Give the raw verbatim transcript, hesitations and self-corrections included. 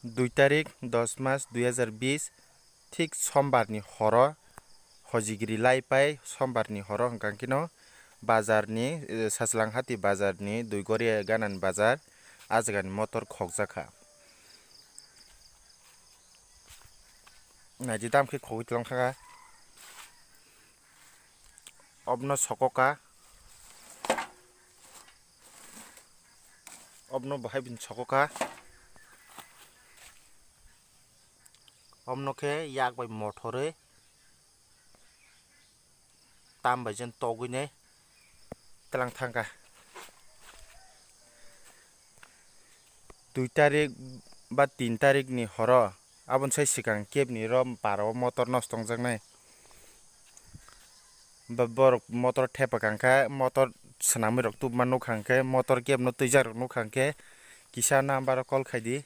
Dui tarik dos mas dui hazar bis, thik sombarni horo, hojigiri laipai sombarni horo hwnkha khe no bazarni, eh, Sachlanghati bazarni Duigoria ganani bazar, ah jagani motor khokjakha. Naidi dam khe khogwi tongkha. Obno sokoka. Obno bahai bini sokoka. Obno khe yak bai mothorwi tam bai jen togwi nai tlang thangkha. Dui tarik ba tin tarik ni horo, aboni sai swkang kebni ro para o motor nosto wngjaknai. Ba borok motor thepa kangkha, motor swnamwi rok tubuma nukha hwnkhe, motor kebno twijak rok nukha hwnkhe, kisa number o call khaidi.